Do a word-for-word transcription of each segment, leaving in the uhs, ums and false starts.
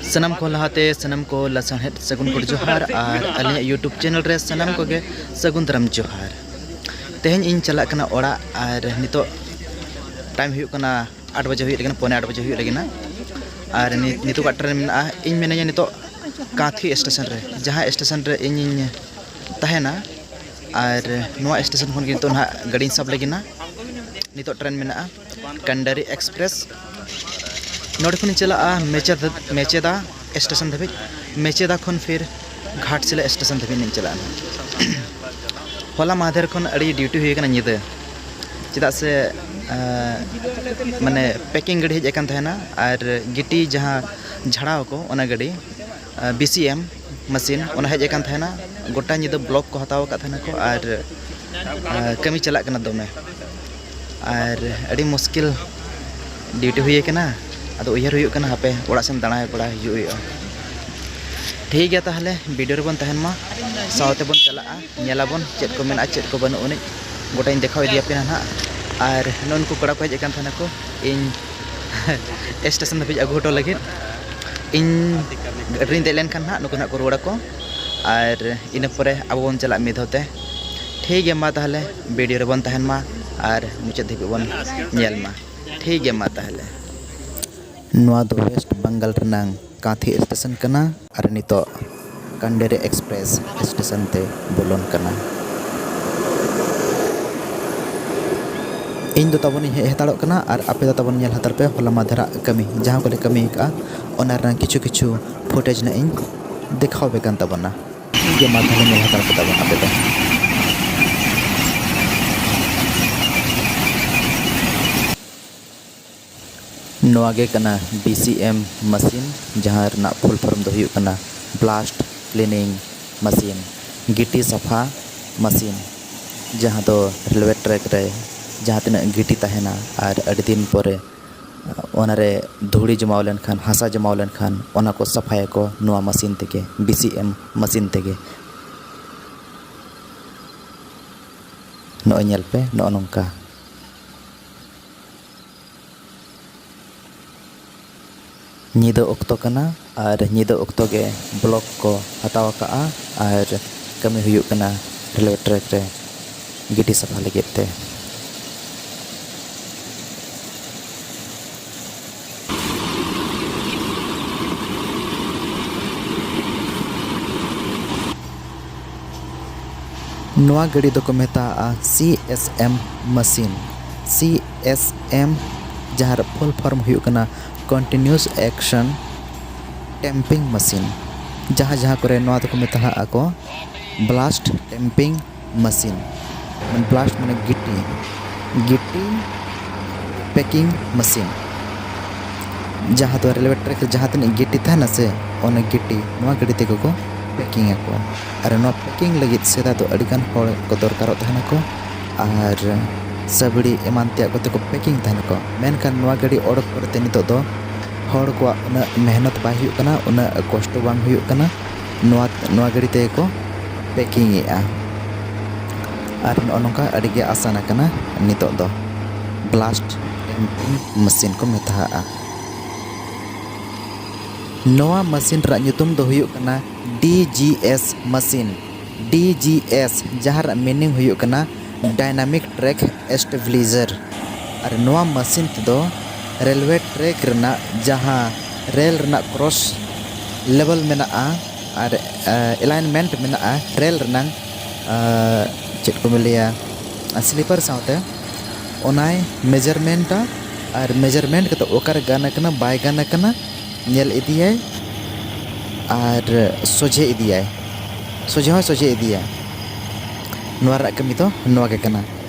ᱥᱟᱱᱟᱢ ᱠᱚ ᱞᱟᱦᱟᱛᱮ ᱥᱟᱱᱟᱢ ᱠᱚ ᱞᱟᱥᱟᱲᱦᱮᱫ ᱥᱟᱹᱜᱩᱱ ᱠᱚ ᱡᱚᱦᱟᱨ ᱟᱨ ᱟᱹᱞᱤᱧᱟᱜ YouTube channel ᱨᱮ ᱥᱟᱱᱟᱢ ᱠᱚᱜᱮ ᱥᱟᱹᱜᱩᱱ ᱫᱟᱨᱟᱢ ᱡᱚᱦᱟᱨ᱾ ᱛᱮᱦᱮᱧ ᱤᱧ ᱪᱟᱞᱟᱜ ᱠᱟᱱᱟ ᱚᱲᱟᱜ ᱟᱨ ᱱᱤᱛᱚᱜ time ᱦᱩᱭᱩᱜ ᱠᱟᱱᱟ ᱟᱴ ᱵᱟᱡᱮ ᱦᱩᱭᱩᱜ ᱞᱟᱹᱜᱤᱫ, ᱯᱚᱱᱮ ᱟᱴ ᱵᱟᱡᱮ ᱦᱩᱭᱩᱜ ᱞᱟᱹᱜᱤᱫ᱾ ᱟᱨ ᱱᱤ-, ᱱᱤᱛᱚᱜᱟᱜ train ᱢᱮᱱᱟᱜᱼᱟ, ᱤᱧ ᱢᱮᱱᱟᱹᱧᱟ ᱱᱤᱛᱚᱜ ᱠᱟᱸᱛᱷᱤ ᱥᱴᱮᱥᱚᱱ ᱨᱮ, ᱡᱟᱦᱟᱸ ᱥᱴᱮᱥᱚᱱ ᱨᱮ ᱤᱧᱤᱧ ᱛᱟᱦᱮᱱᱟ᱾ ᱟᱨ ᱱᱚᱣᱟ ᱥᱴᱮᱥᱚᱱ ᱠᱷᱚᱱ ᱜᱮ ᱱᱤᱛᱚᱜ ᱱᱟᱦᱟᱜ ᱜᱟᱹᱰᱤᱧ ᱥᱟᱵ ᱞᱟᱹᱜᱤᱫ ᱱᱟ᱾ ᱱᱤᱛᱚᱜ train ᱢᱮᱱᱟᱜᱼᱟ ᱠᱟᱱᱰᱟᱨᱤ ᱮᱠᱥᱯᱨᱮᱥ᱾ ᱱᱚᱰᱮ ᱠᱷᱚᱱᱤᱧ ᱪᱟᱞᱟᱜᱼᱟ ᱢᱮᱪᱮᱫᱟ, ᱢᱮᱪᱮᱫᱟ ᱥᱴᱮᱥᱚᱱ ᱫᱷᱟᱹᱵᱤᱡ᱾ ᱢᱮᱪᱮᱫᱟ ᱠᱷᱚᱱ ᱯᱷᱤᱨ ᱜᱷᱟᱴᱥᱤᱞᱟᱹ ᱥᱴᱮᱥᱚᱱ ᱫᱷᱟᱹᱵᱤᱡ ᱤᱧ ᱪᱟᱞᱟᱜᱼᱟ᱾ ᱦᱚᱞᱟ ᱢᱟᱦᱫᱮᱨ ᱠᱷᱚᱱ ᱟᱹᱰᱤ duty ᱦᱩᱭ ᱟᱠᱟᱱᱟ ᱧᱤᱫᱟᱹ, ᱪᱮᱫᱟᱜ ᱥᱮ, ᱟᱸ, ᱢᱟᱱᱮ packing ᱜᱟᱹᱰᱤ ᱦᱮᱡ ᱟᱠᱟᱱ ᱛᱟᱦᱮᱱᱟ ᱟᱨ ᱜᱤᱴᱤ ᱡᱟᱦᱟᱸ ᱡᱷᱟᱲᱟᱣ ᱟᱠᱚ ᱚᱱᱟ ᱜᱟᱹᱰᱤ, ᱟᱸ, BCM machine ᱚᱱᱟ ᱦᱮᱡ ᱟᱠᱟᱱ ᱛᱟᱦᱮᱱᱟ᱾ ᱜᱚᱴᱟ ᱧᱤᱫᱟᱹ block ᱠᱚ ᱦᱟᱛᱟᱣ ᱟᱠᱟᱫ ᱛᱟᱦᱮᱱᱟ ᱠᱚ ᱟᱨ, ᱟᱸ, ᱠᱟᱹᱢᱤ ᱪᱟᱞᱟᱜ ᱠᱟᱱᱟ ᱫᱚᱢᱮ᱾ ᱟᱨ ᱟᱹᱰᱤ ᱢᱩᱥᱠᱤᱞ duty ᱦᱩᱭ ᱟᱠᱟᱱᱟ᱾ ᱟᱫᱚ ᱩᱭᱦᱟᱹᱨ ᱦᱩᱭᱩᱜ ᱠᱟᱱᱟ ᱦᱟᱯᱮ ᱚᱲᱟᱜ ᱥᱮᱱ ᱫᱟᱬᱟ ᱵᱟᱲᱟ ᱦᱤᱡᱩᱜ ᱦᱩᱭᱩᱜᱼᱟ᱾ ᱴᱷᱤᱠ ᱜᱮᱭᱟ, ᱛᱟᱦᱚᱞᱮ video ᱨᱮᱵᱚᱱ ᱛᱟᱦᱮᱱ ᱢᱟ, ᱥᱟᱶ ᱛᱮᱵᱚᱱ ᱪᱟᱞᱟᱜᱼᱟ, ᱧᱮᱞᱟᱵᱚᱱ ᱪᱮᱫ ᱠᱚ ᱢᱮᱱᱟᱜᱼᱟ, ᱪᱮᱫ ᱠᱚ ᱵᱟᱹᱱᱩᱜ ᱟᱹᱱᱤᱡ, ᱜᱚᱴᱟᱧ ᱫᱮᱠᱷᱟᱣ ᱤᱫᱤᱭᱟᱯᱮᱭᱟ ᱱᱟᱦᱟᱜ᱾ ᱟᱨ ᱱᱩᱜᱼᱩ ᱱᱩᱠᱩ ᱠᱚᱲᱟ ᱠᱚ ᱦᱮᱡ ᱟᱠᱟᱱ ᱛᱟᱦᱮᱱᱟᱠᱚ ᱤᱧ ᱥᱴᱮᱥᱚᱱ ᱫᱷᱟᱹᱵᱤᱡ ᱟᱹᱜᱩ ᱦᱚᱴᱚ ᱞᱟᱹᱜᱤᱫ᱾ ᱤᱧ ᱜᱟᱹᱰᱤ ᱨᱤᱧ ᱫᱮᱡ ᱞᱮᱱᱠᱷᱟᱱ ᱱᱟᱦᱟᱜ ᱱᱩᱠᱩ ᱱᱟᱦᱟᱜ ᱠᱚ ᱨᱩᱣᱟᱹᱲᱟᱠᱚ ᱟᱨ ᱤᱱᱟᱹ ᱯᱚᱨᱮ ᱟᱵᱚ ᱵᱚᱱ ᱪᱟᱞᱟᱜ ᱢᱤᱫ ᱫᱷᱟᱣ ᱛᱮ᱾ ᱴᱷᱤᱠ ᱜᱮᱭᱟ, ᱢᱟ ᱛᱟᱦᱚᱞᱮ video ᱨᱮᱵᱚᱱ ᱛᱟᱦᱮᱱ ᱢᱟ ᱟᱨ ᱢᱩᱪᱟᱹᱫ ᱫᱷᱟᱹᱵᱤᱡ ᱵᱚᱱ ᱧᱮᱞ ᱢᱟ᱾ ᱴᱷᱤᱠ ᱜᱮᱭᱟ, ᱢᱟ ᱛᱟᱦᱚᱞᱮ᱾ ᱱᱚᱣᱟ ᱫᱚ West Bengal ᱨᱮᱱᱟᱝ ᱠᱟᱸᱛᱷᱤ ᱥᱴᱮᱥᱚᱱ ᱠᱟᱱᱟ ᱟᱨ ᱱᱤᱛᱚᱜ ᱠᱟᱱᱰᱮᱨᱮ ᱮᱠᱥᱯᱨᱮᱥ ᱥᱴᱮᱥᱚᱱ ᱛᱮ ᱵᱚᱞᱚᱱ ᱠᱟᱱᱟ᱾ ᱤᱧ ᱫᱚ ᱛᱟᱵᱚᱱᱤᱧ ᱦᱮᱡ ᱦᱟᱛᱟᱲᱚᱜ ᱠᱟᱱᱟ ᱟᱨ ᱟᱯᱮ ᱫᱚ ᱛᱟᱵᱚᱱ ᱧᱮᱞ ᱦᱟᱛᱟᱲ ᱯᱮ ᱦᱚᱞᱟ ᱢᱟᱫᱷᱮᱨᱟᱜ ᱠᱟᱹᱢᱤ, ᱡᱟᱦᱟᱸ ᱠᱚᱞᱮ ᱠᱟᱹᱢᱤ ᱟᱠᱟᱫᱼᱟ, ᱚᱱᱟ ᱨᱮᱱᱟᱜ ᱠᱤᱪᱷᱩ ᱠᱤᱪᱷᱩ footage ᱱᱟᱜ ᱤᱧ ᱫᱮᱠᱷᱟᱣ ᱟᱯᱮ ᱠᱟᱱ ᱛᱟᱵᱚᱱᱟ᱾ ᱴᱷᱤᱠ ᱜᱮᱭᱟ, ᱢᱟ ᱛᱟᱦᱚᱞᱮ ᱧᱮᱞ ᱦᱟᱛᱟᱲ ᱯᱮ ᱛᱟᱵᱚᱱ ᱟᱯᱮ ᱫᱚ᱾ ᱱᱚᱣᱟ ᱜᱮ ᱠᱟᱱᱟ BCM machine, ᱡᱟᱦᱟᱸ ᱨᱮᱱᱟᱜ full form ᱫᱚ ᱦᱩᱭᱩᱜ ᱠᱟᱱᱟ blast cleaning machine, ᱜᱤᱴᱤ ᱥᱟᱯᱷᱟ machine, ᱡᱟᱦᱟᱸ ᱫᱚ railway track ᱨᱮ ᱡᱟᱦᱟᱸ ᱛᱤᱱᱟᱹᱜ ᱜᱤᱴᱤ ᱛᱟᱦᱮᱱᱟ ᱟᱨ ᱟᱹᱰᱤ ᱫᱤᱱ ᱯᱚᱨᱮ ᱚᱱᱟᱨᱮ ᱫᱷᱩᱲᱤ ᱡᱚᱢᱟᱣ ᱞᱮᱱᱠᱷᱟᱱ, ᱦᱟᱥᱟ ᱡᱚᱢᱟᱣ ᱞᱮᱱᱠᱷᱟᱱ, ᱚᱱᱟ ᱠᱚ ᱥᱟᱯᱷᱟᱭᱟᱠᱚ ᱱᱚᱣᱟ machine ᱛᱮᱜᱮ, BCM machine ᱛᱮᱜᱮ᱾ ᱱᱚᱜᱼᱚᱭ ᱧᱮᱞ ᱯᱮ, ᱱᱚᱜᱼᱚ ᱱᱚᱝᱠᱟ᱾ ᱧᱤᱫᱟᱹ ᱚᱠᱛᱚ ᱠᱟᱱᱟ ᱟᱨ ᱧᱤᱫᱟᱹ ᱚᱠᱛᱚ ᱜᱮ ᱵᱞᱚᱠ ᱠᱚ ᱦᱟᱛᱟᱣ ᱟᱠᱟᱫᱼᱟ ᱟᱨ ᱠᱟᱹᱢᱤ ᱦᱩᱭᱩᱜ ᱠᱟᱱᱟ ᱨᱮᱞᱣᱮ ᱴᱨᱮᱠ ᱨᱮ ᱜᱤᱴᱤ ᱥᱟᱯᱷᱟ ᱞᱟᱹᱜᱤᱫ ᱛᱮ᱾ ᱱᱚᱣᱟ ᱜᱟᱹᱰᱤ ᱫᱚᱠᱚ ᱢᱮᱛᱟᱜᱼᱟ C S M machine. C S M, ᱡᱟᱦᱟᱸ ᱨᱮ ᱯᱷᱩᱞ ᱯᱷᱚᱨᱢ ᱦᱩᱭᱩᱜ ᱠᱟᱱᱟ ᱠᱚᱱᱴᱤᱱᱤᱭᱩᱥ ᱮᱠᱥᱚᱱ ᱴᱮᱢᱯᱤᱝ ᱢᱮᱥᱤᱱ, ᱡᱟᱦᱟᱸ ᱡᱟᱦᱟᱸ ᱠᱚᱨᱮ ᱱᱚᱣᱟ ᱫᱚᱠᱚ ᱢᱮᱛᱟᱜᱼᱟ ᱠᱚ ᱵᱞᱟᱥᱴ ᱴᱮᱢᱯᱤᱝ ᱢᱮᱥᱤᱱ᱾ ᱵᱞᱟᱥᱴ ᱢᱟᱱᱮ ᱜᱤᱴᱤ, ᱜᱤᱴᱤ ᱯᱮᱠᱤᱝ ᱢᱮᱥᱤᱱ, ᱡᱟᱦᱟᱸ ᱫᱚ ᱨᱮᱞᱣᱮ ᱴᱨᱮᱠ ᱨᱮ ᱡᱟᱦᱟᱸ ᱛᱤᱱᱟᱹᱜ ᱜᱤᱴᱤ ᱛᱟᱦᱮᱱᱟ ᱥᱮ, ᱚᱱᱟ ᱜᱤᱴᱤ ᱱᱚᱣᱟ ᱜᱟᱹᱰᱤ ᱛᱮᱜᱮ ᱠᱚ ᱯᱮᱠᱤᱝ ᱟᱠᱚ᱾ ᱟᱨ ᱱᱚᱣᱟ ᱯᱮᱠᱤᱝ ᱞᱟᱹᱜᱤᱫ ᱥᱮᱫᱟᱭ ᱫᱚ ᱟᱹᱰᱤᱜᱟᱱ ᱦᱚᱲ ᱠᱚ ᱫᱚᱨᱠᱟᱨᱚᱜ ᱛᱟᱦᱮᱱᱟᱠᱚ ᱟᱨ ᱥᱟᱹᱵᱲᱤ ᱮᱢᱟᱱ ᱛᱮᱭᱟᱜ ᱠᱚᱛᱮ ᱠᱚ ᱯᱮᱠᱤᱝ ᱛᱟᱦᱮᱱᱟᱠᱚ᱾ ᱢᱮᱱᱠᱷᱟᱱ ᱱᱚᱣᱟ ᱜᱟᱹᱰᱤ ᱚᱰᱚᱠ ᱯᱚᱨᱮᱛᱮ ᱱᱤᱛᱚᱜ ᱫᱚ ᱦᱚᱲ ᱠᱚᱣᱟᱜ ᱩᱱᱟᱹᱜ ᱢᱮᱦᱱᱚᱛ ᱵᱟᱭ ᱦᱩᱭᱩᱜ ᱠᱟᱱᱟ, ᱩᱱᱟᱹᱜ ᱠᱚᱥᱴᱚ ᱵᱟᱝ ᱦᱩᱭᱩᱜ ᱠᱟᱱᱟ᱾ ᱱᱚᱣᱟ, ᱱᱚᱣᱟ ᱜᱟᱹᱰᱤ ᱛᱮᱜᱮ ᱠᱚ ᱯᱮᱠᱤᱝ ᱮᱜᱼᱟ᱾ ᱟᱨ ᱱᱚᱜᱼᱚ ᱱᱚᱝᱠᱟ ᱟᱹᱰᱤ ᱜᱮ ᱟᱥᱟᱱ ᱟᱠᱟᱱᱟ ᱱᱤᱛᱚᱜ ᱫᱚ᱾ ᱵᱞᱟᱥᱴ ᱴᱮᱢᱯᱤᱝ ᱢᱮᱥᱤᱱ ᱠᱚ ᱢᱮᱛᱟᱜᱼᱟ᱾ ᱱᱚᱣᱟ ᱢᱮᱥᱤᱱ ᱨᱮᱱᱟᱜ ᱧᱩᱛᱩᱢ ᱫᱚ ᱦᱩᱭᱩᱜ ᱠᱟᱱᱟ ᱰᱤ ᱡᱤ ᱮᱥ ᱢᱮᱥᱤᱱ᱾ ᱰᱤ ᱡᱤ ᱮᱥ, ᱡᱟᱦᱟᱸ ᱨᱮᱱᱟᱜ ᱢᱤᱱᱤᱝ ᱦᱩᱭᱩᱜ ᱠᱟᱱᱟ ᱰᱟᱭᱱᱟᱢᱤᱠ ᱴᱨᱮᱠ ᱮᱥᱴᱮᱵᱞᱤᱡᱟᱨ᱾ ᱟᱨ ᱱᱚᱣᱟ ᱢᱮᱥᱤᱱ ᱛᱮᱫᱚ ᱨᱮᱞᱣᱮ ᱴᱨᱮᱠ ᱨᱮᱱᱟᱜ ᱡᱟᱦᱟᱸ ᱨᱮᱞ ᱨᱮᱱᱟᱜ ᱠᱨᱚᱥ ᱞᱮᱵᱮᱞ ᱢᱮᱱᱟᱜᱼᱟ ᱟᱨ, ᱮ, ᱮᱞᱟᱭᱤᱱᱢᱮᱱᱴ ᱢᱮᱱᱟᱜᱼᱟ ᱨᱮᱞ ᱨᱮᱱᱟᱜ, ᱮ, ᱪᱮᱫ ᱠᱚ ᱞᱟᱹᱭᱟ, ᱥᱞᱤᱯᱟᱨ ᱥᱟᱶᱛᱮ, ᱚᱱᱟᱭ ᱢᱮᱡᱟᱨᱢᱮᱱᱴᱟ᱾ ᱟᱨ ᱢᱮᱡᱟᱨᱢᱮᱱᱴ ᱠᱟᱛᱮ ᱚᱠᱟᱨᱮ ᱜᱟᱱ ᱟᱠᱟᱱᱟ, ᱵᱟᱭ ᱜᱟᱱ ᱟᱠᱟᱱᱟ, ᱧᱮᱞ ᱤᱫᱤᱭᱟᱭ ᱟᱨ ᱥᱚᱡᱷᱮ ᱤᱫᱤᱭᱟᱭ᱾ ᱥᱚᱡᱷᱮ ᱦᱚᱸᱭ ᱥᱚᱡᱷᱮ ᱤᱫᱤᱭᱟ᱾ ᱱᱚᱣᱟ ᱨᱮᱱᱟᱜ ᱠᱟᱹᱢᱤ ᱫᱚ ᱱᱚᱣᱟ ᱜᱮ ᱠᱟᱱᱟ᱾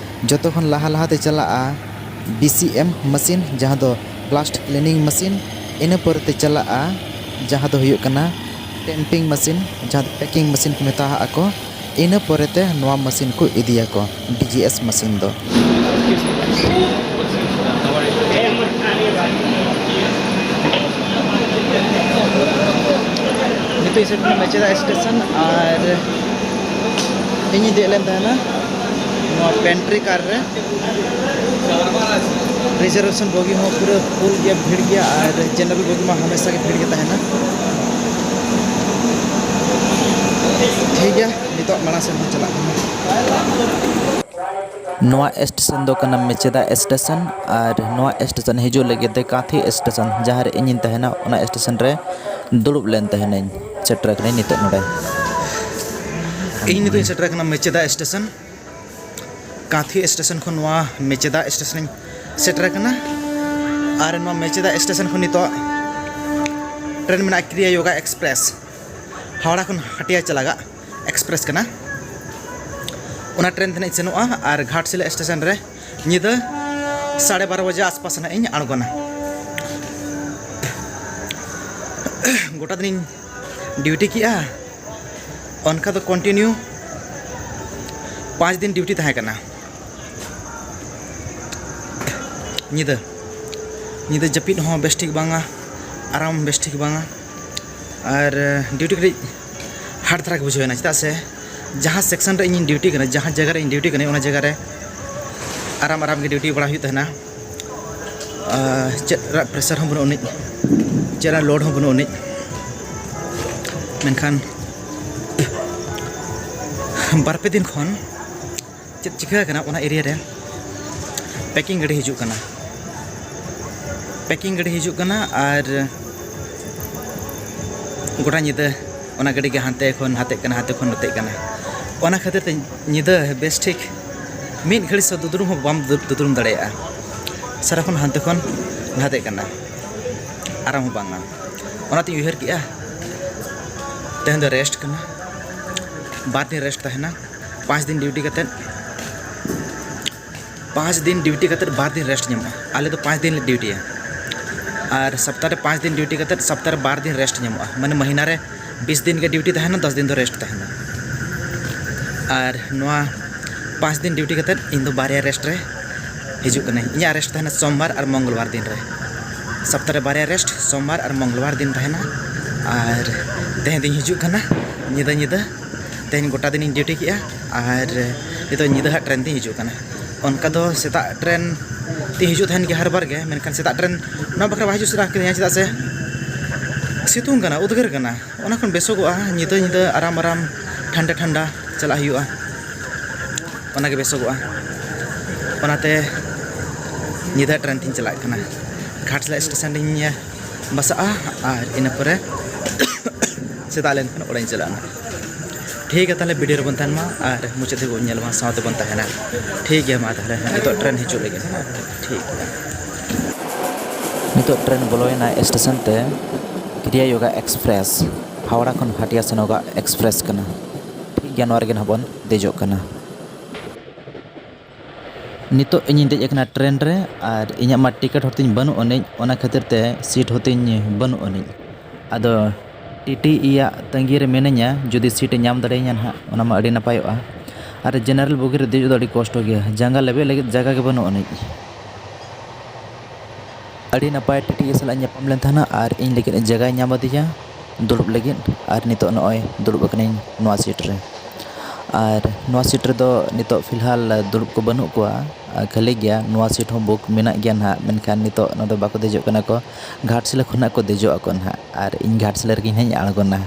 ᱡᱚᱛᱚ ᱠᱷᱚᱱ ᱞᱟᱦᱟ ᱞᱟᱦᱟᱛᱮ ᱪᱟᱞᱟᱜᱼᱟ ᱵᱤ ᱥᱤ ᱮᱢ ᱢᱮᱥᱤᱱ, ᱡᱟᱦᱟᱸ ᱫᱚ ᱵᱞᱟᱥᱴ ᱠᱞᱤᱱᱤᱝ ᱢᱮᱥᱤᱱ᱾ ᱤᱱᱟᱹ ᱯᱚᱨᱮᱛᱮ ᱪᱟᱞᱟᱜᱼᱟ ᱡᱟᱦᱟᱸ ᱫᱚ ᱦᱩᱭᱩᱜ ᱠᱟᱱᱟ ᱴᱮᱢᱯᱤᱝ ᱢᱮᱥᱤᱱ, ᱡᱟᱦᱟᱸ ᱫᱚ ᱯᱮᱠᱤᱝ ᱢᱮᱥᱤᱱ ᱠᱚ ᱢᱮᱛᱟᱣᱟᱜᱼᱟ ᱠᱚ᱾ ᱤᱱᱟᱹ ᱯᱚᱨᱮᱛᱮ ᱱᱚᱣᱟ ᱢᱮᱥᱤᱱ ᱠᱚ ᱤᱫᱤᱭᱟᱠᱚ, ᱰᱤ ᱡᱤ ᱮᱥ ᱢᱮᱥᱤᱱ ᱫᱚ᱾ ᱱᱤᱛᱚᱜ ᱤᱧ ᱥᱮᱴᱮᱨ ᱮᱱᱟ ᱢᱮᱪᱮᱫᱟ ᱥᱴᱮᱥᱚᱱ ᱟᱨ ᱤᱧᱤᱧ ᱫᱮᱡ ᱞᱮᱱ ᱛᱟᱦᱮᱱᱟ ᱱᱚᱣᱟ ᱯᱮᱱᱴᱨᱤ ᱠᱟᱨ ᱨᱮ᱾ ᱨᱤᱡᱟᱨᱵᱷᱮᱥᱚᱱ ᱵᱚᱜᱤ ᱦᱚᱸ ᱯᱩᱨᱟᱹ ᱯᱷᱩᱞ ᱜᱮ, ᱵᱷᱤᱲ ᱜᱮᱭᱟ, ᱟᱨ ᱡᱮᱱᱟᱨᱮᱞ ᱵᱚᱜᱤ ᱢᱟ ᱦᱟᱢᱮᱥᱟ ᱜᱮ ᱵᱷᱤᱲ ᱜᱮ ᱛᱟᱦᱮᱱᱟ᱾ ᱴᱷᱤᱠ ᱜᱮᱭᱟ, ᱱᱤᱛᱚᱜ ᱢᱟᱲᱟᱝ ᱥᱮᱫ ᱵᱚᱱ ᱪᱟᱞᱟᱜ ᱠᱟᱱᱟ᱾ ᱱᱚᱣᱟ ᱥᱴᱮᱥᱚᱱ ᱫᱚ ᱠᱟᱱᱟ ᱢᱮᱪᱮᱫᱟ ᱥᱴᱮᱥᱚᱱ, ᱟᱨ ᱱᱚᱣᱟ ᱥᱴᱮᱥᱚᱱ ᱦᱤᱡᱩᱜ ᱞᱟᱹᱜᱤᱫ ᱛᱮ ᱠᱟᱸᱛᱷᱤ ᱥᱴᱮᱥᱚᱱ, ᱡᱟᱦᱟᱸ ᱨᱮ ᱤᱧᱤᱧ ᱛᱟᱦᱮᱱᱟ, ᱚᱱᱟ ᱥᱴᱮᱥᱚᱱ ᱨᱮ ᱫᱩᱲᱩᱵ ᱞᱮᱱ ᱛᱟᱦᱮᱱᱟᱹᱧ᱾ ᱥᱮᱴᱮᱨ ᱟᱠᱟᱱᱟᱹᱧ ᱱᱤᱛᱚᱜ ᱱᱚᱰᱮ᱾ ᱤᱧ ᱱᱤᱛᱚᱜ ᱤᱧ ᱥᱮᱴᱮᱨ ᱟᱠᱟᱱᱟ ᱢᱮᱪᱮᱫᱟ ᱥᱴᱮᱥᱚᱱ᱾ ᱠᱟᱸᱛᱷᱤ ᱥᱴᱮᱥᱚᱱ ᱠᱷᱚᱱ ᱱᱚᱣᱟ ᱢᱮᱪᱮᱫᱟ ᱥᱴᱮᱥᱚᱱᱤᱧ ᱥᱮᱴᱮᱨ ᱟᱠᱟᱱᱟ᱾ ᱟᱨ ᱱᱚᱣᱟ ᱢᱮᱪᱮᱫᱟ ᱥᱴᱮᱥᱚᱱ ᱠᱷᱚᱱ ᱱᱤᱛᱚᱜ ᱴᱨᱮᱱ ᱢᱮᱱᱟᱜᱼᱟ, ᱠᱨᱤᱭᱟ ᱭᱳᱜᱟ ᱮᱠᱥᱯᱨᱮᱥ, ᱦᱟᱣᱲᱟ ᱠᱷᱚᱱ ᱦᱟᱴᱤᱭᱟ ᱪᱟᱞᱟᱜᱟᱜ ᱮᱠᱥᱯᱨᱮᱥ ᱠᱟᱱᱟ᱾ ᱚᱱᱟ ᱴᱨᱮᱱ ᱛᱮ ᱱᱟᱜ ᱤᱧ ᱥᱮᱱᱚᱜᱼᱟ ᱟᱨ ᱜᱷᱟᱴᱥᱤᱞᱟᱹ ᱥᱴᱮᱥᱚᱱ ᱨᱮ ᱧᱤᱫᱟᱹ ᱥᱟᱲᱮ ᱵᱟᱨᱚ ᱵᱟᱡᱮ ᱟᱥᱯᱟᱥ ᱱᱟᱜ ᱤᱧ ᱟᱬᱜᱚᱱᱟ᱾ ᱜᱚᱴᱟ ᱫᱤᱱᱤᱧ ᱰᱤᱭᱩᱴᱤ ᱠᱮᱜᱼᱟ, ᱚᱱᱠᱟ ᱫᱚ ᱠᱚᱱᱴᱤᱱᱤᱭᱩ ᱯᱟᱸᱪ ᱫᱤᱱ ᱰᱤᱭᱩᱴᱤ ᱛᱟᱦᱮᱸ ᱠᱟᱱᱟ᱾ ᱧᱤᱫᱟᱹ, ᱧᱤᱫᱟᱹ ᱡᱟᱹᱯᱤᱫ ᱦᱚᱸ ᱵᱮᱥ ᱴᱷᱤᱠ ᱵᱟᱝᱟ, ᱟᱨᱟᱢ ᱵᱮᱥ ᱴᱷᱤᱠ ᱵᱟᱝᱟ, ᱟᱨ ᱰᱤᱭᱩᱴᱤ ᱠᱟᱹᱴᱤᱡ ᱦᱟᱨᱰ ᱫᱷᱟᱨᱟ ᱜᱮ ᱵᱩᱡᱷᱟᱹᱣ ᱮᱱᱟ, ᱪᱮᱫᱟᱜ ᱥᱮ ᱡᱟᱦᱟᱸ ᱥᱮᱠᱥᱚᱱ ᱨᱮ ᱤᱧᱤᱧ ᱰᱤᱭᱩᱴᱤ ᱠᱟᱱᱟ, ᱡᱟᱦᱟᱸ ᱡᱟᱭᱜᱟ ᱨᱮ ᱤᱧ ᱰᱤᱭᱩᱴᱤ ᱠᱟᱹᱱᱟᱹᱧ, ᱚᱱᱟ ᱡᱟᱭᱜᱟ ᱨᱮ ᱟᱨᱟᱢ ᱟᱨᱟᱢ ᱜᱮ ᱰᱤᱭᱩᱴᱤ ᱵᱟᱲᱟ ᱦᱩᱭᱩᱜ ᱛᱟᱦᱮᱱᱟ᱾ ᱟᱨ ᱪᱮᱫ ᱨᱮᱭᱟᱜ ᱯᱨᱮᱥᱟᱨ ᱦᱚᱸ ᱵᱟᱹᱱᱩᱜ ᱟᱹᱱᱤᱡ, ᱪᱮᱫ ᱨᱮᱭᱟᱜ ᱞᱳᱰ ᱦᱚᱸ ᱵᱟᱹᱱᱩᱜ ᱟᱹᱱᱤᱡ᱾ ᱢᱮᱱᱠᱷᱟᱱ ᱵᱟᱨ ᱯᱮ ᱫᱤᱱ ᱠᱷᱚᱱ ᱪᱮᱫ ᱪᱤᱠᱟᱹ ᱟᱠᱟᱱᱟ, ᱚᱱᱟ ᱮᱨᱤᱭᱟ ᱨᱮ ᱯᱮᱠᱤᱝ ᱜᱟᱹᱰᱤ ᱦᱤᱡᱩᱜ ᱠᱟᱱᱟ, ᱯᱮᱠᱤᱝ ᱜᱟᱹᱰᱤ ᱦᱤᱡᱩᱜ ᱠᱟᱱᱟ, ᱟᱨ ᱜᱚᱴᱟ ᱧᱤᱫᱟᱹ ᱚᱱᱟ ᱜᱟᱹᱰᱤ ᱜᱮ ᱦᱟᱱᱛᱮ ᱠᱷᱚᱱ ᱱᱟᱛᱮᱜ ᱠᱟᱱᱟ, ᱦᱟᱱᱛᱮ ᱠᱷᱚᱱ ᱱᱟᱛᱮᱜ ᱠᱟᱱᱟ᱾ ᱚᱱᱟ ᱠᱷᱟᱹᱛᱤᱨ ᱛᱮ ᱧᱤᱫᱟᱹ ᱵᱮᱥ ᱴᱷᱤᱠ ᱢᱤᱫ ᱜᱷᱟᱹᱲᱤᱡ ᱥᱮ ᱫᱩᱫᱽᱨᱩᱢ ᱦᱚᱸ ᱵᱟᱢ ᱫᱩ-, ᱫᱩᱫᱽᱨᱩᱢ ᱫᱟᱲᱮᱭᱟᱜᱼᱟ᱾ ᱥᱟᱨᱟᱠᱷᱚᱱ ᱦᱟᱱᱛᱮ ᱠᱷᱚᱱ ᱱᱟᱛᱮᱜ ᱠᱟᱱᱟ, ᱟᱨᱟᱢ ᱦᱚᱸ ᱵᱟᱝᱟ᱾ ᱚᱱᱟᱛᱤᱧ ᱩᱭᱦᱟᱹᱨ ᱠᱮᱜᱼᱟ, ᱛᱮᱦᱮᱧ ᱫᱚ ᱨᱮᱥᱴ ᱠᱟᱱᱟ, ᱵᱟᱨ ᱫᱤᱱ ᱨᱮᱥᱴ ᱛᱟᱦᱮᱱᱟ᱾ ᱯᱟᱸᱪ ᱫᱤᱱ ᱰᱤᱭᱩᱴᱤ ᱠᱟᱛᱮᱫ, ᱯᱟᱸᱪ ᱫᱤᱱ ᱰᱤᱭᱩᱴᱤ ᱠᱟᱛᱮᱫ ᱵᱟᱨ ᱫᱤᱱ ᱨᱮᱥᱴ ᱧᱟᱢᱚᱜᱼᱟ᱾ ᱟᱞᱮ ᱫᱚ ᱯᱟᱸᱪ ᱫᱤᱱ ᱞᱮ ᱰᱤᱭᱩᱴᱤᱭᱟ, ᱟᱨ ᱥᱚᱯᱛᱟ ᱨᱮ ᱯᱟᱸᱪ ᱫᱤᱱ ᱰᱤᱭᱩᱴᱤ ᱠᱟᱛᱮᱫ ᱥᱚᱯᱛᱟ ᱨᱮ ᱵᱟᱨ ᱫᱤᱱ ᱨᱮᱥᱴ ᱧᱟᱢᱚᱜᱼᱟ᱾ ᱢᱟᱱᱮ ᱢᱟᱹᱦᱤᱱᱟ ᱨᱮ ᱵᱤᱥ ᱫᱤᱱ ᱜᱮ ᱰᱤᱭᱩᱴᱤ ᱛᱟᱦᱮᱱᱟ, ᱫᱚᱥ ᱫᱤᱱ ᱫᱚ ᱨᱮᱥᱴ ᱛᱟᱦᱮᱱᱟ᱾ ᱟᱨ ᱱᱚᱣᱟ ᱯᱟᱸᱪ ᱫᱤᱱ ᱰᱤᱭᱩᱴᱤ ᱠᱟᱛᱮᱫ ᱤᱧ ᱫᱚ ᱵᱟᱨᱭᱟ ᱨᱮᱥᱴ ᱨᱮ ᱦᱤᱡᱩᱜ ᱠᱟᱹᱱᱟᱹᱧ᱾ ᱤᱧᱟᱹᱜ ᱨᱮᱥᱴ ᱛᱟᱦᱮᱱᱟ ᱥᱳᱢᱵᱟᱨ ᱟᱨ ᱢᱚᱝᱜᱚᱞᱵᱟᱨ ᱫᱤᱱ ᱨᱮ᱾ ᱥᱚᱯᱛᱟ ᱨᱮ ᱵᱟᱨᱭᱟ ᱨᱮᱥᱴ, ᱥᱳᱢᱵᱟᱨ ᱟᱨ ᱢᱚᱝᱜᱚᱞᱵᱟᱨ ᱫᱤᱱ ᱛᱟᱦᱮᱱᱟ᱾ ᱟᱨ ᱛᱮᱦᱮᱧ ᱫᱚᱧ ᱦᱤᱡᱩᱜ ᱠᱟᱱᱟ ᱧᱤᱫᱟᱹ ᱧᱤᱫᱟᱹ᱾ ᱛᱮᱦᱮᱧ ᱜᱚᱴᱟ ᱫᱤᱱᱤᱧ ᱰᱤᱭᱩᱴᱤ ᱠᱮᱜᱼᱟ, ᱟᱨ ᱱᱤᱛᱚᱜ ᱧᱤᱫᱟᱹ ᱦᱟᱸᱜ ᱴᱨᱮᱱ ᱛᱤᱧ ᱦᱤᱡᱩᱜ ᱠᱟᱱᱟ᱾ ᱚᱱᱠᱟ ᱫᱚ ᱥᱮᱛᱟᱜ ᱴᱨᱮᱱ ᱦᱤᱡᱩᱜ ᱛᱟᱦᱮᱱ ᱜᱮᱭᱟ ᱦᱟᱨ ᱵᱟᱨ ᱜᱮ, ᱢᱮᱱᱠᱷᱟᱱ ᱥᱮᱛᱟᱜ ᱴᱨᱮᱱ ᱱᱚᱣᱟ ᱵᱟᱠᱷᱨᱟ ᱵᱟᱭ ᱦᱤᱡᱩᱜ ᱥᱟᱱᱟ ᱠᱤᱫᱤᱧᱟ, ᱪᱮᱫᱟᱜ ᱥᱮ ᱥᱤᱛᱩᱝ ᱠᱟᱱᱟ, ᱩᱫᱽᱜᱟᱹᱨ ᱠᱟᱱᱟ᱾ ᱚᱱᱟ ᱠᱷᱚᱱ ᱵᱮᱥᱚᱜᱚᱜᱼᱟ ᱧᱤᱫᱟᱹ, ᱧᱤᱫᱟᱹ ᱟᱨᱟᱢ ᱟᱨᱟᱢ, ᱴᱷᱟᱱᱰᱟ ᱴᱷᱟᱱᱰᱟ ᱪᱟᱞᱟᱜ ᱦᱩᱭᱩᱜᱼᱟ, ᱚᱱᱟᱜᱮ ᱵᱮᱥᱚᱜᱚᱜᱼᱟ᱾ ᱚᱱᱟᱛᱮ ᱧᱤᱫᱟᱹ ᱴᱨᱮᱱ ᱛᱤᱧ ᱪᱟᱞᱟᱜ ᱠᱟᱱᱟ᱾ ᱜᱷᱟᱴᱥᱤᱞᱟᱹ ᱥᱴᱮᱥᱚᱱ ᱨᱤᱧ ᱵᱟᱥᱟᱜᱼᱟ ᱟᱨ ᱤᱱᱟᱹ ᱯᱚᱨᱮ ᱥᱮᱛᱟᱜ ᱞᱮᱱᱠᱷᱟᱱ ᱚᱲᱟᱜ ᱤᱧ ᱪᱟᱞᱟᱜᱼᱟ᱾ ᱴᱷᱤᱠ ᱜᱮᱭᱟ, ᱛᱟᱦᱚᱞᱮ ᱵᱷᱤᱰᱤᱭᱳ ᱨᱮᱵᱚᱱ ᱛᱟᱦᱮᱱ ᱢᱟ ᱟᱨ ᱢᱩᱪᱟᱹᱫ ᱫᱷᱟᱹᱵᱤᱡ ᱵᱚᱱ ᱧᱮᱞ ᱢᱟ, ᱥᱟᱶ ᱛᱮᱵᱚᱱ ᱛᱟᱦᱮᱱᱟ᱾ ᱴᱷᱤᱠ ᱜᱮᱭᱟ, ᱢᱟ ᱛᱟᱦᱚᱞᱮ ᱱᱤᱛᱚᱜ ᱴᱨᱮᱱ ᱦᱤᱡᱩᱜ ᱞᱟᱹᱜᱤᱫ᱾ ᱴᱷᱤᱠ ᱜᱮᱭᱟ, ᱱᱤᱛᱚᱜ ᱴᱨᱮᱱ ᱵᱚᱞᱚᱭᱮᱱᱟ ᱥᱴᱮᱥᱚᱱ ᱛᱮ᱾ ᱠᱨᱤᱭᱟ ᱭᱳᱜᱟ ᱮᱠᱥᱯᱨᱮᱥ, ᱦᱟᱣᱲᱟ ᱠᱷᱚᱱ ᱦᱟᱴᱤᱭᱟ ᱥᱮᱱᱚᱜᱟᱜ ᱮᱠᱥᱯᱨᱮᱥ ᱠᱟᱱᱟ᱾ ᱴᱷᱤᱠ ᱜᱮᱭᱟ, ᱱᱚᱣᱟ ᱨᱮᱜᱮ ᱱᱟᱦᱟᱜ ᱵᱚᱱ ᱫᱮᱡᱚᱜ ᱠᱟᱱᱟ᱾ ᱱᱤᱛᱚᱜ ᱤᱧᱤᱧ ᱫᱮᱡ ᱟᱠᱟᱱᱟ ᱴᱨᱮᱱ ᱨᱮ, ᱟᱨ ᱤᱧᱟᱹᱜ ᱢᱟ ᱴᱤᱠᱤᱴ ᱦᱚᱸᱛᱤᱧ ᱵᱟᱹᱱᱩᱜ ᱟᱹᱱᱤᱡ, ᱚᱱᱟ ᱠᱷᱟᱹᱛᱤᱨ ᱛᱮ ᱥᱤᱴ ᱦᱚᱸᱛᱤᱧ ᱵᱟᱹᱱᱩᱜ ᱟᱹᱱᱤᱡ᱾ ᱟᱫᱚ ᱴᱤ ᱴᱤ ᱤᱭᱟᱜ ᱛᱟᱺᱜᱤ ᱨᱮ ᱢᱤᱱᱟᱹᱧᱟ, ᱡᱩᱫᱤ ᱥᱤᱴ ᱮ ᱧᱟᱢ ᱫᱟᱲᱮᱭᱟᱹᱧᱟ ᱱᱟᱦᱟᱜ, ᱚᱱᱟ ᱢᱟ ᱟᱹᱰᱤ ᱱᱟᱯᱟᱭᱚᱜᱼᱟ᱾ ᱟᱨ ᱡᱮᱱᱟᱨᱮᱞ ᱵᱳᱜᱤ ᱨᱮ ᱫᱮᱡᱚᱜ ᱫᱚ ᱟᱹᱰᱤ ᱠᱚᱥᱴᱚ ᱜᱮᱭᱟ, ᱡᱟᱸᱜᱟ ᱞᱮᱵᱮᱫ ᱞᱟᱹᱜᱤᱫ ᱡᱟᱭᱜᱟ ᱜᱮ ᱵᱟᱹᱱᱩᱜ ᱟᱹᱱᱤᱡ᱾ ᱟᱹᱰᱤ ᱱᱟᱯᱟᱭ ᱴᱤ ᱴᱤ ᱤ ᱥᱟᱞᱟᱜ ᱤᱧ ᱧᱟᱯᱟᱢ ᱞᱮᱱ ᱛᱟᱦᱮᱱᱟ ᱟᱨ ᱤᱧ ᱞᱟᱹᱜᱤᱫ ᱡᱟᱭᱜᱟᱭ ᱧᱟᱢ ᱟᱫᱤᱧᱟ ᱫᱩᱲᱩᱵ ᱞᱟᱹᱜᱤᱫ, ᱟᱨ ᱱᱤᱛᱚᱜ ᱱᱚᱜᱼᱚᱭ ᱫᱩᱲᱩᱵ ᱟᱠᱟᱱᱟᱹᱧ ᱱᱚᱣᱟ ᱥᱤᱴ ᱨᱮ᱾ ᱟᱨ ᱱᱚᱣᱟ ᱥᱤᱴ ᱨᱮᱫᱚ ᱱᱤᱛᱚᱜ ᱯᱷᱤᱞᱦᱟᱞ ᱫᱩᱲᱩᱵ ᱠᱚ ᱵᱟᱹᱱᱩᱜ ᱠᱚᱣᱟ, ᱟᱨ ᱠᱷᱟᱹᱞᱤ ᱜᱮᱭᱟ᱾ ᱱᱚᱣᱟ ᱥᱤᱴ ᱦᱚᱸ ᱵᱩᱠ ᱢᱮᱱᱟᱜ ᱜᱮᱭᱟ ᱱᱟᱦᱟᱜ, ᱢᱮᱱᱠᱷᱟᱱ ᱱᱤᱛᱚᱜ ᱱᱚᱰᱮ ᱵᱟᱠᱚ ᱫᱮᱡᱚᱜ ᱠᱟᱱᱟ ᱠᱚ, ᱜᱷᱟᱴᱥᱤᱞᱟᱹ ᱠᱷᱚᱱᱟᱜ ᱠᱚ ᱫᱮᱡᱚᱜ ᱟᱠᱚ ᱱᱟᱦᱟᱜ, ᱟᱨ ᱤᱧ ᱜᱷᱟᱴᱥᱤᱞᱟᱹ ᱨᱮᱜᱮ ᱱᱟᱦᱟᱜ ᱤᱧ ᱟᱬᱜᱚᱱᱟ᱾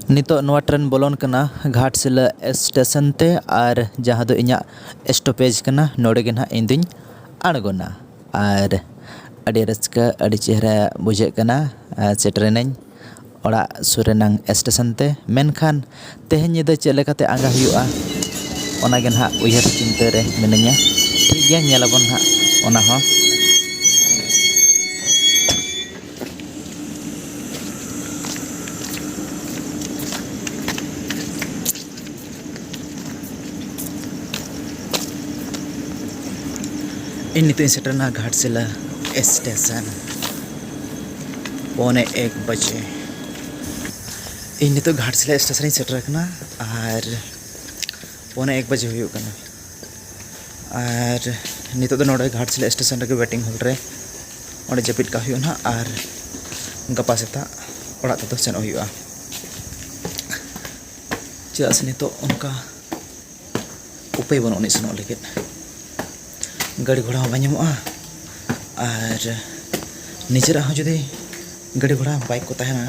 ᱱᱤᱛᱚᱜ ᱱᱚᱣᱟ ᱴᱨᱮᱱ ᱵᱚᱞᱚᱱ ᱠᱟᱱᱟ ᱜᱷᱟᱴᱥᱤᱞᱟᱹ ᱥᱴᱮᱥᱚᱱ ᱛᱮ, ᱟᱨ ᱡᱟᱦᱟᱸ ᱫᱚ ᱤᱧᱟᱹᱜ ᱥᱴᱚᱯᱮᱡᱽ ᱠᱟᱱᱟ, ᱱᱚᱰᱮ ᱜᱮ ᱱᱟᱦᱟᱜ ᱤᱧ ᱫᱩᱧ ᱟᱬᱜᱚᱱᱟ᱾ ᱟᱨ ᱟᱹᱰᱤ ᱨᱟᱹᱥᱠᱟᱹ, ᱟᱹᱰᱤ ᱪᱮᱦᱨᱟ ᱵᱩᱡᱷᱟᱹᱜ ᱠᱟᱱᱟ᱾ ᱟᱨ ᱥᱮᱴᱮᱨᱮᱱᱟᱹᱧ ᱚᱲᱟᱜ ᱥᱩᱨ ᱨᱮᱱᱟᱝ ᱥᱴᱮᱥᱚᱱ ᱛᱮ, ᱢᱮᱱᱠᱷᱟᱱ ᱛᱮᱦᱮᱧ ᱧᱤᱫᱟᱹ ᱪᱮᱫ ᱞᱮᱠᱟᱛᱮ ᱟᱸᱜᱟ ᱦᱩᱭᱩᱜᱼᱟ, ᱚᱱᱟᱜᱮ ᱱᱟᱦᱟᱜ ᱩᱭᱦᱟᱹᱨ ᱪᱤᱱᱛᱟᱹ ᱨᱮ ᱢᱤᱱᱟᱹᱧᱟ᱾ ᱴᱷᱤᱠ ᱜᱮᱭᱟ, ᱧᱮᱞ ᱟᱵᱚᱱ ᱱᱟᱦᱟᱜ ᱚᱱᱟ ᱦᱚᱸ᱾ ᱤᱧ ᱱᱤᱛᱚᱜ ᱤᱧ ᱥᱮᱴᱮᱨᱮᱱᱟ ᱜᱷᱟᱴᱥᱤᱞᱟᱹ ᱥᱴᱮᱥᱚᱱ, ᱯᱚᱱᱮ ᱮᱠ ᱵᱟᱡᱮ᱾ ᱤᱧ ᱱᱤᱛᱚᱜ ᱜᱷᱟᱴᱥᱤᱞᱟᱹ ᱥᱴᱮᱥᱚᱱ ᱤᱧ ᱥᱮᱴᱮᱨ ᱟᱠᱟᱱᱟ, ᱟᱨ ᱯᱚᱱᱮ ᱮᱠ ᱵᱟᱡᱮ ᱦᱩᱭᱩᱜ ᱠᱟᱱᱟ᱾ ᱟᱨ ᱱᱤᱛᱚᱜ ᱫᱚ ᱱᱚᱰᱮ ᱜᱷᱟᱴᱥᱤᱞᱟᱹ ᱥᱴᱮᱥᱚᱱ ᱨᱮᱜᱮ ᱣᱮᱴᱤᱝ ᱦᱚᱞ ᱨᱮ ᱚᱸᱰᱮ ᱡᱟᱹᱯᱤᱫ ᱠᱟᱜ ᱦᱩᱭᱩᱜᱼᱟ ᱱᱟᱦᱟᱜ, ᱟᱨ ᱜᱟᱯᱟ ᱥᱮᱛᱟᱜ ᱚᱲᱟᱜ ᱛᱮᱫᱚ ᱥᱮᱱᱚᱜ ᱦᱩᱭᱩᱜᱼᱟ᱾ ᱪᱮᱫᱟᱜ ᱥᱮ ᱱᱤᱛᱚᱜ ᱚᱱᱠᱟ ᱩᱯᱟᱹᱭ ᱵᱟᱹᱱᱩᱜ ᱟᱹᱱᱤᱡ ᱥᱮᱱᱚᱜ ᱞᱟᱹᱜᱤᱫ᱾ ᱜᱟᱹᱰᱤ ᱜᱷᱚᱲᱟ ᱦᱚᱸ ᱵᱟᱭ ᱧᱟᱢᱚᱜᱼᱟ᱾ ᱟᱨ ᱱᱤᱡᱮᱨᱟᱜ ᱦᱚᱸ ᱡᱩᱫᱤ ᱜᱟᱹᱰᱤ ᱜᱷᱚᱲᱟ, ᱵᱟᱭᱤᱠ ᱠᱚ ᱛᱟᱦᱮᱱᱟ,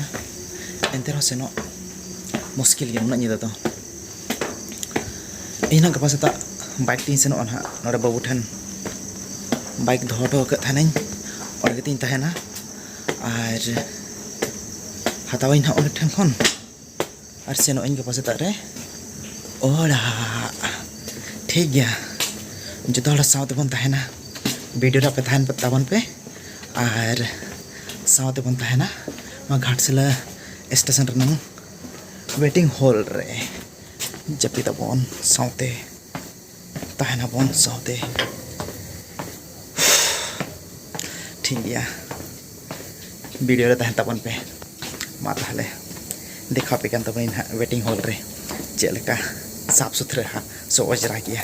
ᱮᱱᱛᱮ ᱨᱮᱦᱚᱸ ᱥᱮᱱᱚᱜ ᱢᱩᱥᱠᱤᱞ ᱜᱮᱭᱟ ᱩᱱᱟᱹᱜ ᱧᱤᱫᱟᱹ ᱫᱚ᱾ ᱤᱧ ᱱᱟᱜ ᱜᱟᱯᱟ ᱥᱮᱛᱟᱜ ᱵᱟᱭᱤᱠ ᱛᱮᱧ ᱥᱮᱱᱚᱜᱼᱟ ᱱᱟᱦᱟᱜ, ᱱᱚᱰᱮ ᱵᱟᱹᱵᱩ ᱴᱷᱮᱱ ᱵᱟᱭᱤᱠ ᱫᱚᱦᱚ ᱦᱚᱴᱚ ᱟᱠᱟᱫ ᱛᱟᱦᱮᱱᱟᱹᱧ, ᱚᱸᱰᱮ ᱜᱮᱛᱤᱧ ᱛᱟᱦᱮᱱᱟ᱾ ᱟᱨ ᱦᱟᱛᱟᱣᱟᱹᱧ ᱱᱟᱦᱟᱜ ᱩᱱᱤ ᱴᱷᱮᱱ ᱠᱷᱚᱱ᱾ ᱟᱨ ᱥᱮᱱᱚᱜ ᱟᱹᱧ ᱜᱟᱯᱟ ᱥᱮᱛᱟᱜ ᱨᱮ ᱚᱲᱟᱜ᱾ ᱴᱷᱤᱠ ᱜᱮᱭᱟ, ᱡᱚᱛᱚ ᱦᱚᱲ ᱥᱟᱶ ᱛᱮᱵᱚᱱ ᱛᱟᱦᱮᱱᱟ᱾ ᱵᱷᱤᱰᱤᱭᱳ ᱨᱮ ᱟᱯᱮ ᱛᱟᱦᱮᱱ ᱛᱟᱵᱚᱱ ᱯᱮ ᱟᱨ ᱥᱟᱶ ᱛᱮᱵᱚᱱ ᱛᱟᱦᱮᱱᱟ ᱱᱚᱣᱟ ᱜᱷᱟᱴᱥᱤᱞᱟᱹ ᱥᱴᱮᱥᱚᱱ ᱨᱮᱱᱟᱝ ᱣᱮᱴᱤᱝ ᱦᱚᱞ ᱨᱮ᱾ ᱡᱟᱹᱯᱤᱫᱟᱵᱚᱱ ᱥᱟᱶᱛᱮ, ᱛᱟᱦᱮᱱᱟᱵᱚᱱ ᱥᱟᱶᱛᱮ᱾ ᱴᱷᱤᱠ ᱜᱮᱭᱟ, ᱵᱷᱤᱰᱤᱭᱳ ᱨᱮ ᱛᱟᱦᱮᱱ ᱛᱟᱵᱚᱱ ᱯᱮ᱾ ᱢᱟ ᱛᱟᱦᱚᱞᱮ, ᱫᱮᱠᱷᱟᱣ ᱯᱮ ᱠᱟᱱ ᱛᱟᱵᱚᱱᱟᱹᱧ ᱱᱟᱦᱟᱜ ᱣᱮᱴᱤᱝ ᱦᱚᱞ ᱨᱮ ᱪᱮᱫ ᱞᱮᱠᱟ ᱥᱟᱯᱷ ᱥᱩᱛᱷᱨᱟᱹ ᱦᱟᱸᱜ ᱥᱮ ᱚᱡᱽᱨᱟ ᱜᱮᱭᱟ᱾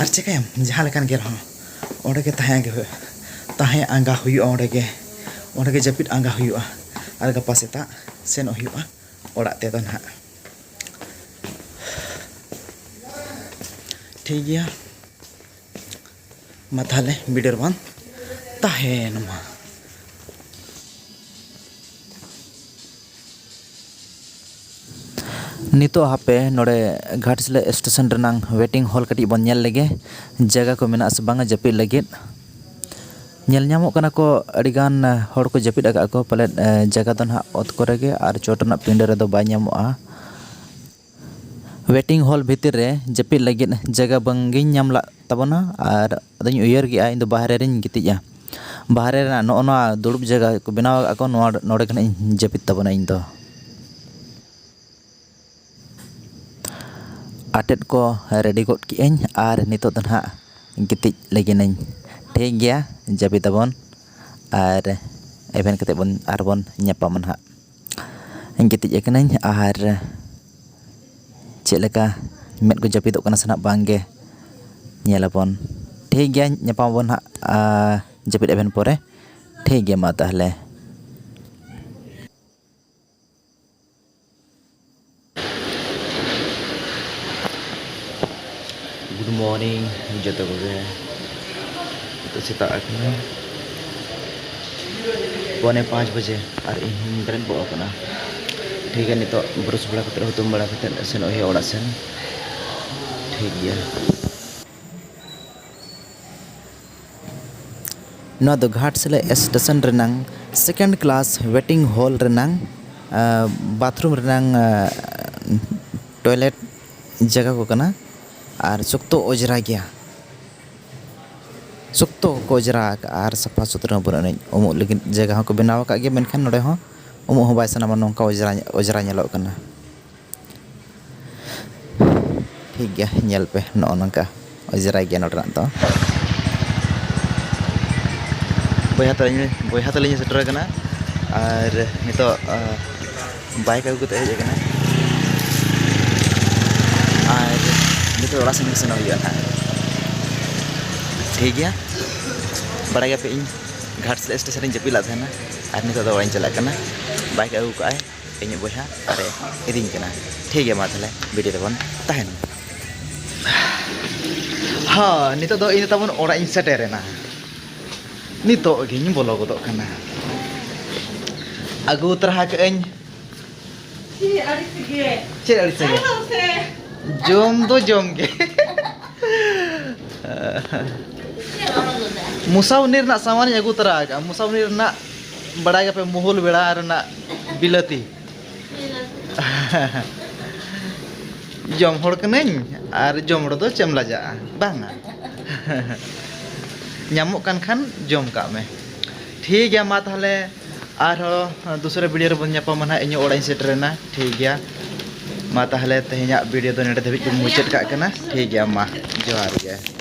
ᱟᱨ ᱪᱤᱠᱟᱹᱭᱟᱢ, ᱡᱟᱦᱟᱸ ᱞᱮᱠᱟᱱ ᱜᱮ ᱨᱮᱦᱚᱸ ᱚᱸᱰᱮ ᱜᱮ ᱛᱟᱦᱮᱸ ᱜᱮ ᱦᱩᱭᱩᱜᱼᱟ, ᱛᱟᱦᱮᱸ ᱟᱸᱜᱟ ᱦᱩᱭᱩᱜᱼᱟ ᱚᱸᱰᱮ ᱜᱮ, ᱚᱸᱰᱮ ᱜᱮ ᱡᱟᱹᱯᱤᱫ ᱟᱸᱜᱟ ᱦᱩᱭᱩᱜᱼᱟ᱾ ᱟᱨ ᱜᱟᱯᱟ ᱥᱮᱛᱟᱜ ᱥᱮᱱᱚᱜ ᱦᱩᱭᱩᱜᱼᱟ ᱚᱲᱟᱜ ᱛᱮᱫᱚ ᱱᱟᱦᱟᱜ᱾ ᱴᱷᱤᱠ ᱜᱮᱭᱟ, ᱢᱟ ᱛᱟᱦᱚᱞᱮ ᱵᱷᱤᱰᱤᱭᱳ ᱨᱮᱵᱚᱱ ᱛᱟᱦᱮᱱ ᱢᱟ᱾ ᱱᱤᱛᱚᱜ ᱦᱟᱯᱮ ᱱᱚᱰᱮ ᱜᱷᱟᱴᱥᱤᱞᱟᱹ ᱥᱴᱮᱥᱚᱱ ᱨᱮᱱᱟᱝ ᱣᱮᱴᱤᱝ ᱦᱚᱞ ᱠᱟᱹᱴᱤᱡ ᱵᱚᱱ ᱧᱮᱞ ᱞᱮᱜᱮ, ᱡᱟᱭᱜᱟ ᱠᱚ ᱢᱮᱱᱟᱜᱼᱟ ᱥᱮ ᱵᱟᱝᱟ ᱡᱟᱹᱯᱤᱫ ᱞᱟᱹᱜᱤᱫ᱾ ᱧᱮᱞ ᱧᱟᱢᱚᱜ ᱠᱟᱱᱟ ᱠᱚ ᱟᱹᱰᱤᱜᱟᱱ ᱦᱚᱲ ᱠᱚ ᱡᱟᱹᱯᱤᱫ ᱟᱠᱟᱫ ᱠᱚ, ᱯᱟᱞᱮᱫ, ᱮ, ᱡᱟᱭᱜᱟ ᱫᱚ ᱱᱟᱦᱟᱜ ᱚᱛ ᱠᱚᱨᱮ ᱜᱮ ᱟᱨ ᱪᱚᱴ ᱨᱮᱱᱟᱜ ᱯᱤᱸᱰᱟᱹ ᱨᱮᱫᱚ ᱵᱟᱭ ᱧᱟᱢᱚᱜᱼᱟ᱾ ᱣᱮᱴᱤᱝ ᱦᱚᱞ ᱵᱷᱤᱛᱤᱨ ᱨᱮ ᱡᱟᱹᱯᱤᱫ ᱞᱟᱹᱜᱤᱫ ᱡᱟᱭᱜᱟ ᱵᱟᱝᱜᱤᱧ ᱧᱟᱢ ᱞᱟᱜ ᱛᱟᱵᱚᱱᱟ, ᱟᱨ ᱟᱫᱚᱧ ᱩᱭᱦᱟᱹᱨ ᱠᱮᱜᱼᱟ ᱤᱧ ᱫᱚ ᱵᱟᱦᱨᱮ ᱨᱤᱧ ᱜᱤᱛᱤᱡᱼᱟ᱾ ᱵᱟᱦᱨᱮ ᱨᱮᱱᱟᱜ ᱱᱚᱜᱼᱚ ᱱᱚᱣᱟ ᱫᱩᱲᱩᱵ ᱡᱟᱭᱜᱟ ᱠᱚ ᱵᱮᱱᱟᱣ ᱟᱠᱟᱫ ᱠᱚ, ᱱᱚᱣᱟ, ᱱᱚᱰᱮ ᱠᱷᱚᱱᱟᱜ ᱤᱧ ᱡᱟᱹᱯᱤᱫ ᱛᱟᱵᱚᱱᱟ ᱤᱧ ᱫᱚ᱾ ᱟᱴᱮᱫ ᱠᱚ ᱨᱮᱰᱤ ᱜᱚᱫ ᱠᱮᱜᱼᱟᱹᱧ ᱟᱨ ᱱᱤᱛᱚᱜ ᱫᱚ ᱱᱟᱦᱟᱜ ᱜᱤᱛᱤᱡ ᱞᱟᱹᱜᱤᱫ ᱟᱹᱧ᱾ ᱴᱷᱤᱠ ᱜᱮᱭᱟ, ᱡᱟᱹᱯᱤᱫ ᱟᱵᱚᱱ ᱟᱨ ᱮᱵᱷᱮᱱ ᱠᱟᱛᱮᱫ ᱵᱚᱱ, ᱟᱨᱵᱚᱱ ᱧᱟᱯᱟᱢᱟ ᱱᱟᱦᱟᱜ᱾ ᱜᱤᱛᱤᱡ ᱟᱠᱟᱱᱟᱹᱧ ᱟᱨ ᱪᱮᱫ ᱞᱮᱠᱟ ᱢᱮᱫ ᱠᱚ ᱡᱟᱹᱯᱤᱫᱚᱜ ᱠᱟᱱᱟ ᱥᱮ ᱱᱟᱦᱟᱜ ᱵᱟᱝ ᱜᱮ ᱧᱮᱞ ᱟᱵᱚᱱ᱾ ᱴᱷᱤᱠ ᱜᱮᱭᱟ, ᱧᱟᱯᱟᱢ ᱟᱵᱚᱱ ᱱᱟᱦᱟᱜ, ᱟ, ᱡᱟᱹᱯᱤᱫ ᱮᱵᱷᱮᱱ ᱯᱚᱨᱮ᱾ ᱴᱷᱤᱠ ᱜᱮᱭᱟ, ᱢᱟ ᱛᱟᱦᱚᱞᱮ᱾ ᱢᱚᱨᱱᱤᱝ ᱡᱚᱛᱚ ᱠᱚᱜᱮ᱾ ᱱᱤᱛᱚᱜ ᱥᱮᱛᱟᱜ ᱟᱠᱟᱱᱟ ᱯᱚᱱᱮ ᱯᱟᱸᱪ ᱵᱟᱡᱮ, ᱟᱨ ᱤᱧ ᱦᱚᱸᱧ ᱵᱮᱨᱮᱫ ᱜᱚᱫ ᱟᱠᱟᱱᱟ᱾ ᱴᱷᱤᱠ ᱜᱮᱭᱟ, ᱱᱤᱛᱚᱜ ᱵᱨᱟᱥ ᱵᱟᱲᱟ ᱠᱟᱛᱮᱫ, ᱦᱩᱛᱩᱢ ᱵᱟᱲᱟ ᱠᱟᱛᱮᱫ ᱥᱮᱱᱚᱜ ᱦᱩᱭᱩᱜᱼᱟ ᱚᱲᱟᱜ ᱥᱮᱱ᱾ ᱴᱷᱤᱠ ᱜᱮᱭᱟ᱾ ᱱᱚᱣᱟ ᱫᱚ ᱜᱷᱟᱴᱥᱤᱞᱟᱹ ᱥᱴᱮᱥᱚᱱ ᱨᱮᱱᱟᱝ second class waiting hall ᱨᱮᱱᱟᱝ, ᱟ, ᱵᱟᱛᱷᱨᱩᱢ ᱨᱮᱱᱟᱝ, ᱟ, ᱴᱚᱭᱞᱮᱴ ᱡᱟᱭᱜᱟ ᱠᱚ ᱠᱟᱱᱟ᱾ ᱟᱨ ᱥᱚᱠᱛᱚ ᱚᱸᱡᱽᱨᱟ ᱜᱮᱭᱟ, ᱥᱚᱠᱛᱚ ᱠᱚ ᱚᱸᱡᱽᱨᱟ ᱟᱠᱟᱫᱼᱟ ᱟᱨ ᱥᱟᱯᱷᱟ ᱥᱩᱛᱨᱟᱹ ᱦᱚᱸ ᱵᱟᱹᱱᱩᱜ ᱟᱹᱱᱤᱡ᱾ ᱩᱢᱩᱜ ᱞᱟᱹᱜᱤᱫ ᱡᱟᱭᱜᱟ ᱦᱚᱸᱠᱚ ᱵᱮᱱᱟᱣ ᱟᱠᱟᱫ ᱜᱮᱭᱟ, ᱢᱮᱱᱠᱷᱟᱱ ᱱᱚᱰᱮ ᱦᱚᱸ ᱩᱢᱩᱜ ᱦᱚᱸ ᱵᱟᱭ ᱥᱟᱱᱟᱢᱟ, ᱱᱚᱝᱠᱟ ᱚᱸᱡᱽᱨᱟ, ᱚᱸᱡᱽᱨᱟ ᱧᱮᱞᱚᱜ ᱠᱟᱱᱟ᱾ ᱴᱷᱤᱠ ᱜᱮᱭᱟ, ᱧᱮᱞ ᱯᱮ, ᱱᱚᱜᱼᱚ ᱱᱚᱝᱠᱟ ᱚᱸᱡᱽᱨᱟ ᱜᱮᱭᱟ ᱱᱚᱰᱮᱱᱟᱜ ᱫᱚ᱾ ᱵᱚᱭᱦᱟ ᱛᱟᱹᱞᱤᱧ, ᱵᱚᱭᱦᱟ ᱛᱟᱹᱞᱤᱧ ᱥᱮᱴᱮᱨ ᱟᱠᱟᱱᱟ, ᱟᱨ ᱱᱤᱛᱚᱜ, ᱟᱸ, ᱵᱟᱭᱤᱠ ᱟᱹᱜᱩ ᱠᱟᱛᱮ ᱦᱮᱡ ᱟᱠᱟᱱᱟ, ᱟᱨ ᱱᱤᱛᱚᱜ ᱚᱲᱟᱜ ᱥᱮᱱ ᱜᱮ ᱥᱮᱱᱚᱜ ᱦᱩᱭᱩᱜᱼᱟ ᱱᱟᱦᱟᱜ᱾ ᱴᱷᱤᱠ ᱜᱮᱭᱟ, ᱵᱟᱲᱟᱭ ᱜᱮᱭᱟᱯᱮ, ᱤᱧ ᱜᱷᱟᱴᱥᱤᱞᱟᱹ ᱥᱴᱮᱥᱚᱱ ᱨᱤᱧ ᱡᱟᱹᱯᱤᱫ ᱞᱮᱫ ᱛᱟᱦᱮᱱᱟ, ᱟᱨ ᱱᱤᱛᱚᱜ ᱫᱚ ᱚᱲᱟᱜ ᱤᱧ ᱪᱟᱞᱟᱜ ᱠᱟᱱᱟ᱾ ᱵᱟᱭᱤᱠ ᱟᱹᱜᱩ ᱠᱟᱜᱼᱟᱭ ᱤᱧᱤᱡ ᱵᱚᱭᱦᱟ, ᱟᱨᱮ ᱤᱫᱤᱧ ᱠᱟᱱᱟ᱾ ᱴᱷᱤᱠ ᱜᱮᱭᱟ, ᱢᱟ ᱛᱟᱦᱚᱞᱮ ᱵᱷᱤᱰᱤᱭᱳ ᱨᱮᱵᱚᱱ ᱛᱟᱦᱮᱱ ᱢᱟ᱾ ᱦᱚᱸ, ᱱᱤᱛᱚᱜ ᱫᱚ ᱤᱧ ᱫᱚ ᱛᱟᱵᱚᱱ ᱚᱲᱟᱜ ᱤᱧ ᱥᱮᱴᱮᱨᱮᱱᱟ᱾ ᱱᱤᱛᱚᱜ ᱜᱤᱧ ᱵᱚᱞᱚ ᱜᱚᱫᱚᱜ ᱠᱟᱱᱟ᱾ ᱟᱹᱜᱩ ᱛᱚᱨᱟ ᱠᱟᱜ ᱟᱹᱧ᱾ ᱪᱮᱫ ᱟᱹᱲᱤᱥ ᱜᱮ᱾ ᱪᱮᱫ ᱟᱹᱲᱤᱥ ᱜᱮ? ᱟᱞᱚ ᱥᱮ᱾ ᱡᱚᱢ ᱫᱚ ᱡᱚᱢ ᱜᱮ᱾ ᱪᱮᱫ ᱚᱰᱚᱠ ᱞᱮᱫᱟ? ᱢᱚᱥᱟᱣᱱᱤ ᱨᱮᱱᱟᱜ ᱥᱟᱢᱟᱱᱤᱧ ᱟᱹᱜᱩ ᱛᱚᱨᱟ ᱟᱠᱟᱫᱼᱟ᱾ ᱢᱚᱥᱟᱣᱱᱤ ᱨᱮᱱᱟᱜ, ᱵᱟᱲᱟᱭ ᱜᱮᱭᱟᱯᱮ, ᱢᱩᱦᱩᱞ ᱵᱮᱲᱟ ᱨᱮᱱᱟᱜ ᱵᱤᱞᱟᱹᱛᱤ᱾ ᱡᱚᱢ ᱦᱚᱲ ᱠᱟᱹᱱᱟᱹᱧ, ᱟᱨ ᱡᱚᱢ ᱨᱮᱫᱚ ᱪᱮᱫ ᱮᱢ ᱞᱟᱡᱟᱜᱼᱟ, ᱵᱟᱝᱟ? ᱧᱟᱢᱚᱜ ᱠᱟᱱ ᱠᱷᱟᱱ ᱡᱚᱢ ᱠᱟᱜ ᱢᱮ᱾ ᱴᱷᱤᱠ ᱜᱮᱭᱟ, ᱢᱟ ᱛᱟᱦᱚᱞᱮ ᱟᱨᱦᱚᱸ ᱫᱩᱥᱨᱟᱹ ᱵᱷᱤᱰᱤᱭᱳ ᱨᱮᱵᱚᱱ ᱧᱟᱯᱟᱢᱟ ᱱᱟᱦᱟᱜ᱾ ᱤᱧᱟᱹᱜ ᱚᱲᱟᱜ ᱤᱧ ᱥᱮᱴᱮᱨᱮᱱᱟ᱾ ᱴᱷᱤᱠ ᱜᱮᱭᱟ, ᱢᱟ ᱛᱟᱦᱚᱞᱮ ᱛᱮᱦᱮᱧᱟᱜ ᱵᱷᱤᱰᱤᱭᱳ ᱫᱚ ᱱᱚᱰᱮ ᱫᱷᱟᱹᱵᱤᱡ ᱵᱚᱱ ᱢᱩᱪᱟᱹᱫ ᱠᱟᱜ ᱠᱟᱱᱟ᱾ ᱴᱷᱤᱠ ᱜᱮᱭᱟ, ᱢᱟ ᱡᱚᱦᱟᱨ ᱜᱮ᱾